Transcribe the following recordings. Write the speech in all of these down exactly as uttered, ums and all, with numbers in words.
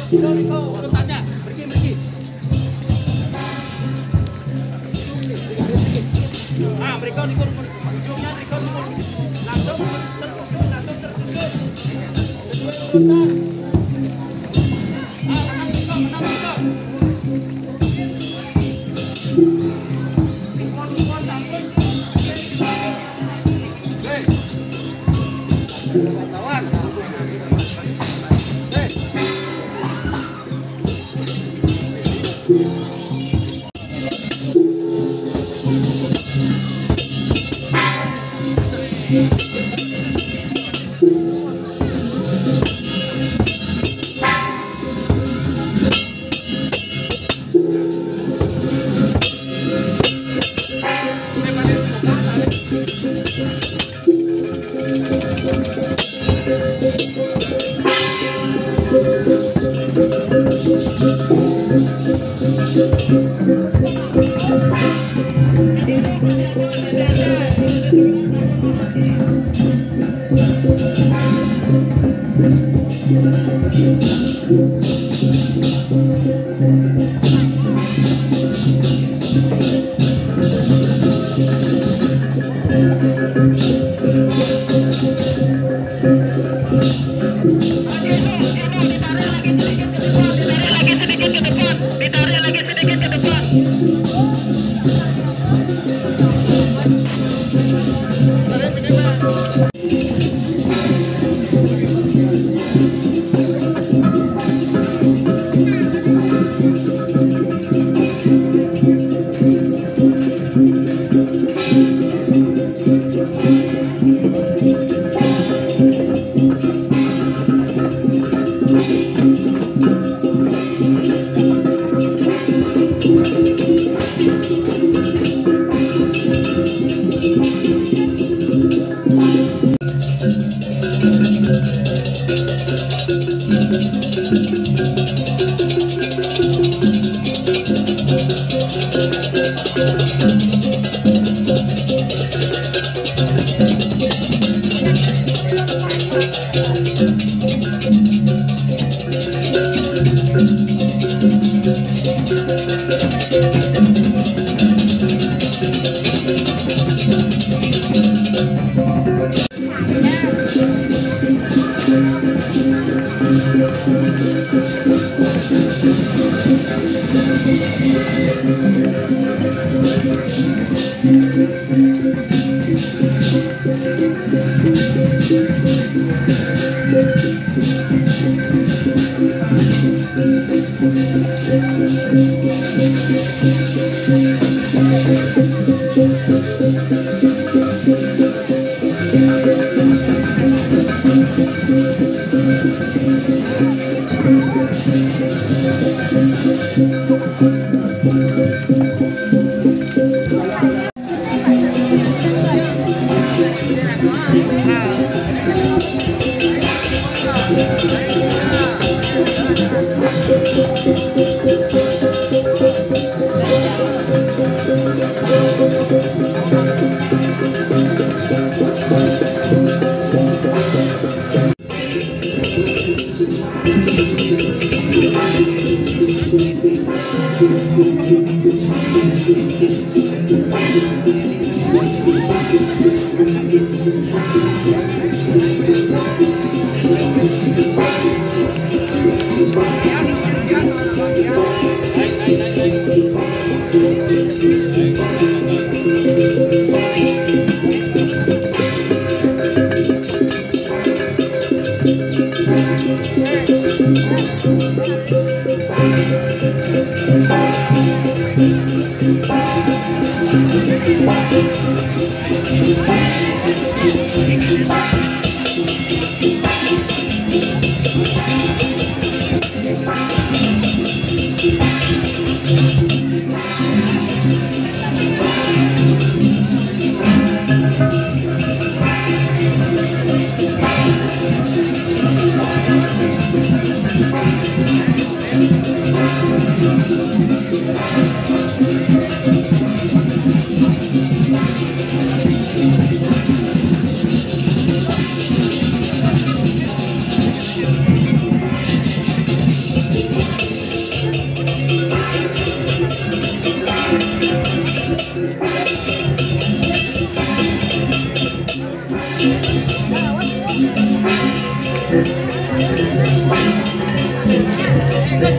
Riko, Riko, urutannya. Mriki, mriki. Nah, mriko niku rumpun. Ujungnya mriko rumpun. Langsung tersusun, langsung tersusun. Sesuai urutan. Ah, menang mriko, menang mriko. Rumpun, rumpun, langsung. Hei. Lawan. Hei.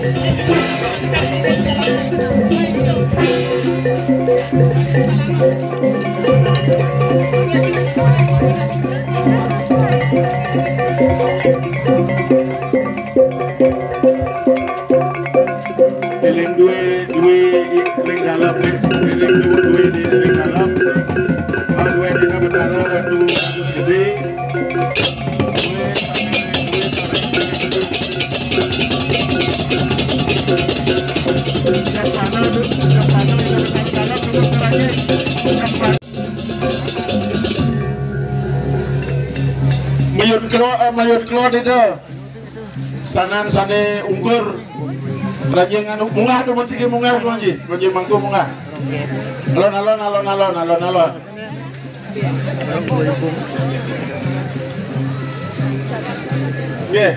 Eling duwe, duwe ring dalem, eh. Eling duwe, duwe di ring dalem. Duwe di Betara Ratu Agus Gede. Mayut kelo, eh, mayut kelo dede. Sanan sane ungkur. Rajin anu, munggah dumun siki, munggah, konji. Konji mangku munggah. Alon, alon, alon, alon, alon, alon. Nggih,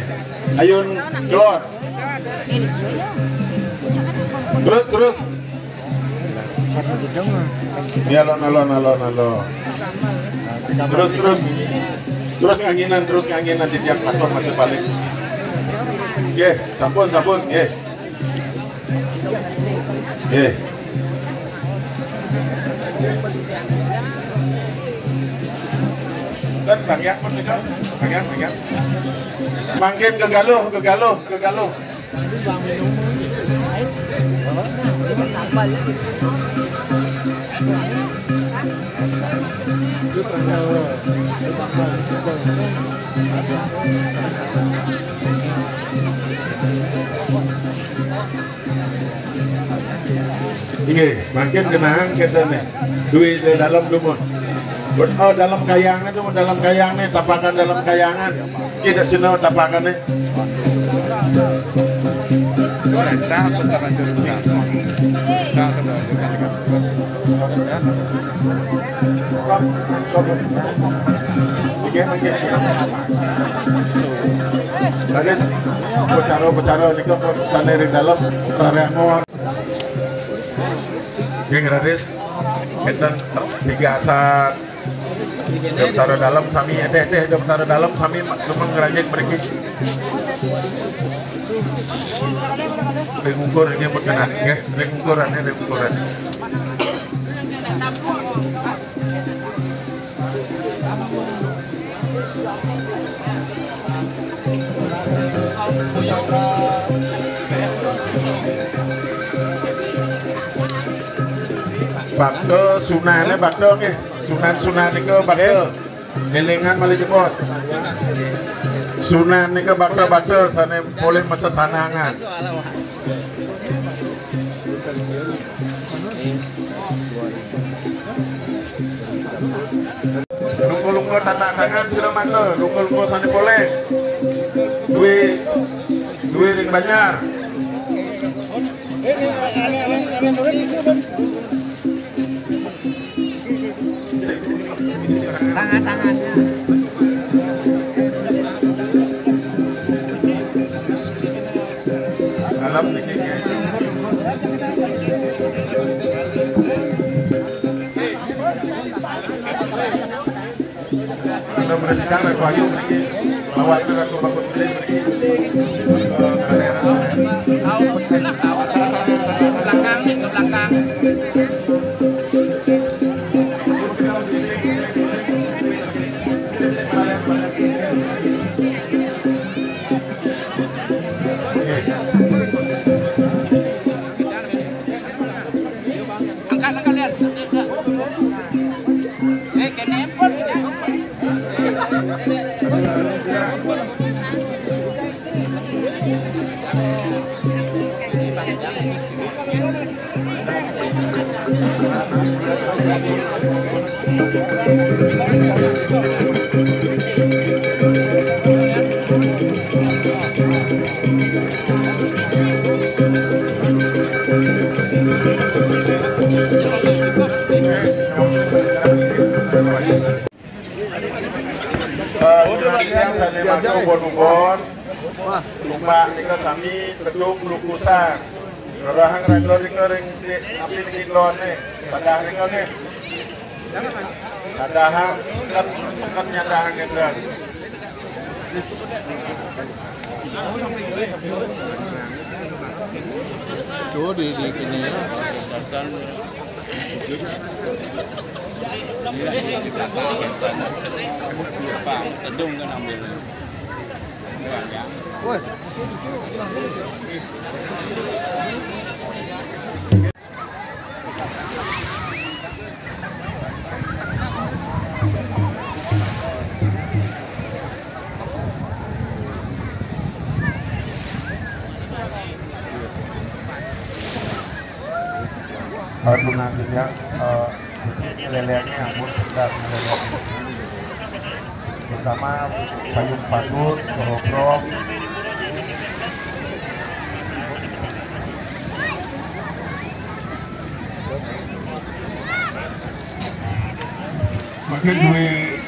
ayun kelod. Terus, terus. Ya, alon, alon, alon, alon. Terus, terus. Terus nganginan, terus nganginan di tiap patok masih balik. Nggih, sampun, sampun, nggih. Nggih. Kan Bang Yak pun juga. Bang Yak, Bang Yak. Mangkin kegaluh, kegaluh, kegaluh. Inggih, mangkin kenang kita nih. Duit di dalam dumun. Oh, dalam kayang nih, dumun dalam kayang nih, tapakan dalam kayangan. Kita sini tapakan nih. Inggih, inggih. Raris, betara-betara nika pun sane ring dalem, rarengon. Nggih, raris. Enten tiga asan. Betara dalem sami, eh, teh, teh, betara dalem sami, cuma ngerajik mriki. Ring ungkur nggih pun kena, nggih, ring ungkur ane, ring ungkur ane. Bakda sunane bakda nggih. Sunan-sunan nika bakda. Elingan malih jebos. Sunan nika bakda-bakda sane polih masesanangan. Lungguh-lungguh tatak tangan sira mangga, lungguh-lungguh sane polih. Duwe, duwe ring banjar. Tangan-tangannya. Dalam niki, nggih. Anda bersihkan Ratu Ayu niki, lawan Ratu Bakut Gede niki. Eh, belakang nih, ke belakang. Angkat, angkat, lihat. Eh, kena handphone, tidak. Perhatian sane mangga ubon-ubon. Wah, lupa nika sami tedung lukusan. Rerahang ragel nika ring di-, api niki lone. Sadah nika nggih. Sadahang seket, seket nyadahang ngenten. Tuh di, di sini ya. Datang. Ini di belakang. Bang, gedung kan ambil. Woi. Kalau nanti ya, eh, leleannya ampun, sedap leleannya. Terutama payung patut, kerobrok. Mungkin duit.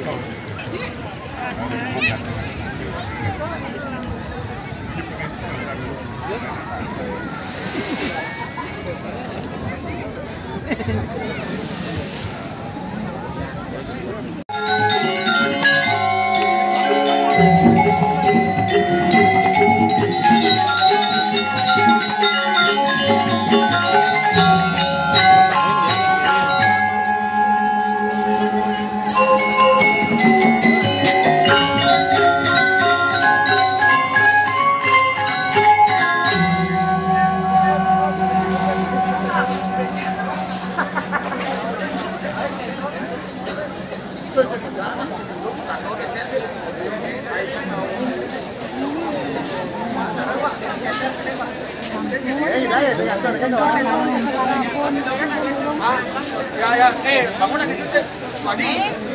Ya, ya, eh, bangunan itu sih. Tadi,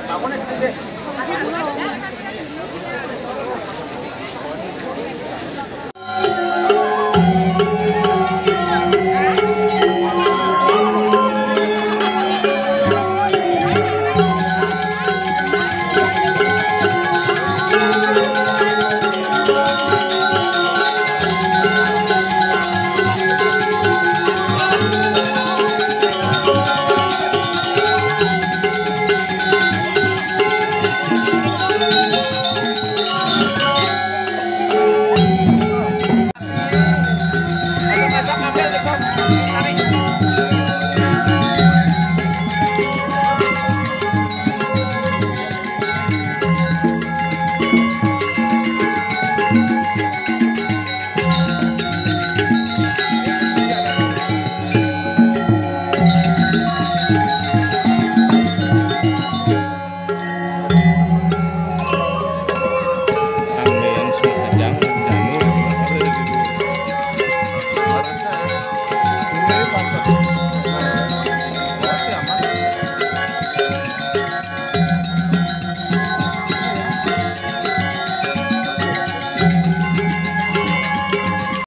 bangunan itu sih.